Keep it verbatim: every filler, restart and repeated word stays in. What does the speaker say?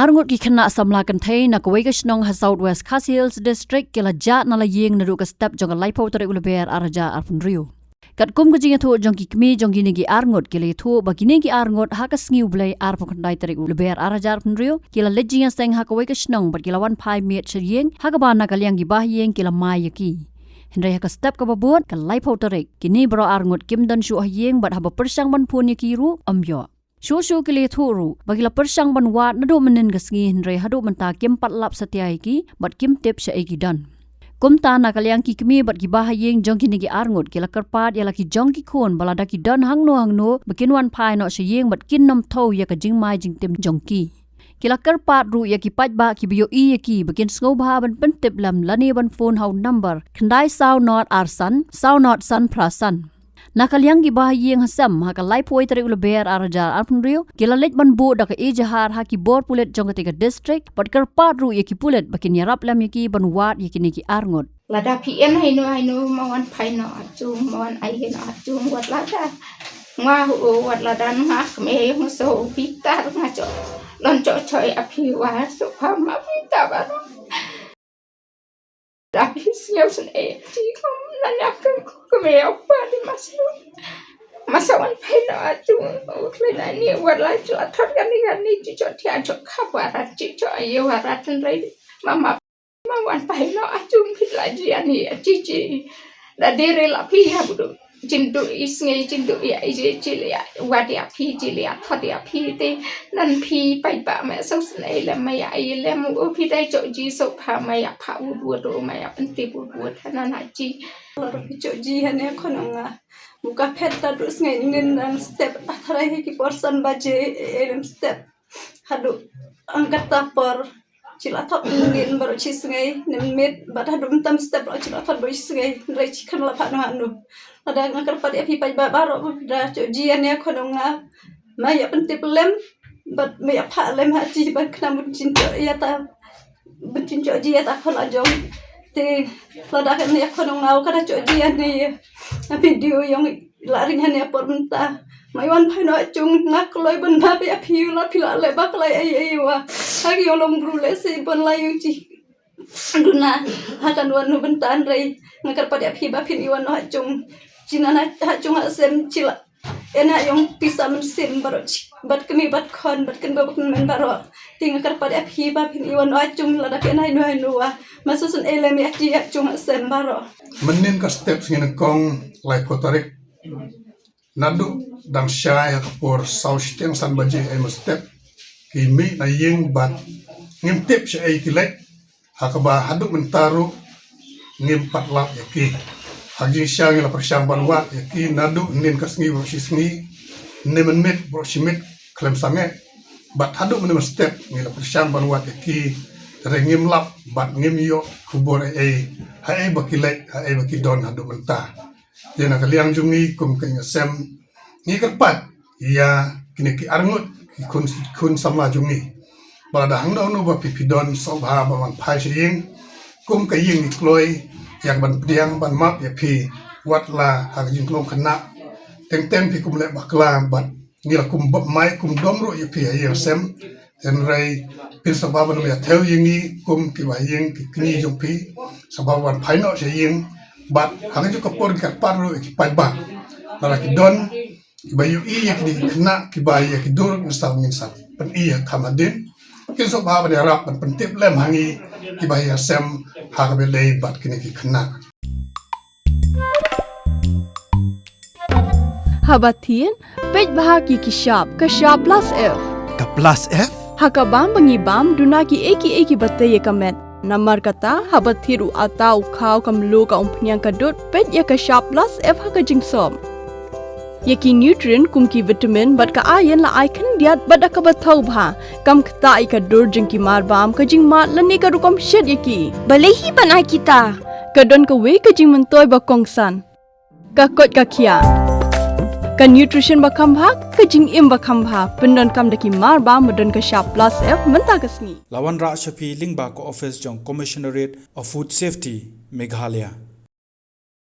Arngut ki khynnah samla kynthei na kawei ka shnong ha South West Khasi Hills District ki la jah na la ïing naduh ka step jong ka laiphew tarik u Lber ar hajar arphew hynriew. Katkum ka jingïathuh jong ki kmie jong kine ki arngut ki la ïathuh ba kine ki arngut ha ka sngi u Blei arphew khyndai tarik u Lber ar hajar arphew hynriew ki la leit jingïaseng ha kawei ka shnong bad ki la wan phai miet sha ïing ha kaba na ka liang ki bahaïing ki la mai ïa ki. Hynrei ha ka step kaba bud ka laiphew tarik kine baroh arngut kim don shuh ha ïing bad haba pyrshang ban phone ïa ki ruh ym ïoh. Shuh shuh ki la ïathuh ruh ba ki la pyrshang ban wad naduh mynnin ka sngi hynrei haduh mynta kim pat lap satia ïa ki bad kim tip shaei ki don. Kumta na ka liang ki kmie bad ki bahaïing jong kine ki arngut ki la kyrpad ïa la ki jong ki khun ba lada ki don hangno hangno ba kin wan phai noh sha ïing bad kin nym thew ïa ka jingmai jingtim jong ki. Ki la kyrpad ruh ïa ki paidbah kiba ïohi ïa ki ba kin sngewbha ban pyntip lem lane ban phone ha u number khyndai saw nod ar san saw nod san phra san. Na ka liang ki bahaïing ha sem ha ka laiphew tarik u Lber ar hajar arphew hynriew ki la leit ban buh da ka ejahar ha ki bor pulit jong kata ka district bad kyrpad ruh ïa ki pulit ba kin ïarap lem ïa ki ban wad ïa kine ki arngut. Lada phi ïeng haino haino ma wan phai noh ha jong, ma wan ai noh ha jong, wat lada nga hu, wat lada nga kmie ïong so phi tar nga cho lon cho cho ïa phi wa so pha ma phi ta ba. Da phi sngewsynei ti kum na nya kum kum ïa u pa di mas lu. Masa wan phai noh ha jong u khlei na ni wat la jla thot kane kane ti cho ti ha cho kha warat ti cho ayo warat hynrei ma ma ma wan phai noh ha jong phi la ji ani ti ti. Da dei re la phi ha budu. Jin duh i sngi, jin duh ïa i ji, ji leh ïa wat ïa phi, ji leh ïa thot ïa phi te. Nan phi paidbah ma sngewsynei lem ma ïa i lem u phi dei jok ji sngewbha ma ïa pha u duh duh ma ïa pyntip u duh thanan ha ji. Lada phi jok ji hane khon nga. Muka phet ta duh sngi nin nan step athrai hi ki por san baje e lem step. Haduh angkat ta por. Chi la thot nin baroh chi sngi, nin miet, bad haduh mynta step baroh chi la thot baroh chi sngi, hynrei chi khlem la phah noh hano. Lada nga kyrpad ïa phi paidbah baroh, da jok ji ane khon nga. Ma ïa pyntip lem, bad ma ïa phah lem ha chi ban khnang ban jin jok ïa ta, ban jin jok ji ïa ta khon la jong. Te lada kane ïa khon nga, ka da jok ji ane ïa video ïong la ring hane por mynta. Ma ïa wan phai noh ha jong nga kloi ban map ïa phi la phi la leh bakla ïa ïa wa. Ha ki ïong long bru leh se ban la ïong chi. Duna ha kan wan nu bynta hynrei nga kyrpad ïa phi ba phin ïa wan noh ha jong. Chi na na ha jong ha sem chi la. Ena ïong pisa mynsiem baroh chi. Bad kmie bad khon bad kynba bad kynmen baroh. Te nga kyrpad ïa phi ba phin ïa wan noh ha jong lada phi ena ïa nu ha nu wa. Ma sngewsynei lem ïa chi ha jong ha sem baroh. Mynnin ka step sngi nyngkong laiphew tarik. Naduh dang shai ha ka por saw shiteng san baje ei mynstep. Ki mih na ïing bad ngim tip shaei ki leit. Ha kaba haduh mynta ruh ngim pat lap ïa ki. Ha ka jingshisha ngi la pyrshang ban wad ïa ki naduh nin ka sngi baroh shi sngi. Nin mynmiet baroh shi miet khlem sangeh. Bad haduh mynne mynstep ngi la pyrshang ban wad ïa ki. Te ngim lap bad ngim ïoh khubor ei ei. Haei ba ki leit, haei ba ki don haduh mynta. Te na ka liang jong ngi kum ka ïing sem ngi kyrpad ïa kine ki arngut ki khun, khun samla jong ngi. Ba lada hangno hangno ba phi phi don sngewbha ba wan phai sha ïing. Kum ka ïing ngi kloi ïa ka ban pdiang ban map ïa phi wat la ha ka jingklong khynnah. Teng teng phi kum leh bakla bad ngi la kum bad mai kum dom ruh ïa phi ha ïing sem. Hynrei phin sngewbha ban ïa thew ïa ngi kum ki bahaïing ki kñi jong phi. Sngewbha ban phai noh sha ïing bad ha kajuh ka por ngi kyrpad ruh ïa ki paidbah. Lada ki don kiba ïohi ïa ki khynnah kiba ïa ki dur ngi sa ngin sa pyni ha kham hadien. Kin sngewbha ban ïarap ban pyntip lem ha ngi kiba ïa sem ha kaba ïadei bad kine ki khynnah. Haba thied, peit bha ki ki shap, ka shap plus F. Ka plus F? Ha ka bam ba ngi bam, duna ki ei ki ei kiba tei ïa ka met. Namar kata, haba thied u atta u khaw ka mluh ka umphniang ka dud, peit ïa ka shap plus F ha ka jingsop. Ïa ki nutrient kum ki vitamin bad ka iron la ai khyndiat bad da kaba thaw bha. Kam ktah ïa ka dur jong ki mar bam ka jingmad lane ka rukom shet ïa ki. Balei hi ban ai kita? Ka don kawei ka jingmyntoi ba kongsan. Ka koit ka khiah. Ka nutrition ba kham bha, ka jingim ba kham bha. Pyndonkam da ki mar bam ba don ka shap plus F mynta ka sngi. La wanrah sha phi lyngba ka office jong Commissionerate of Food Safety, Meghalaya.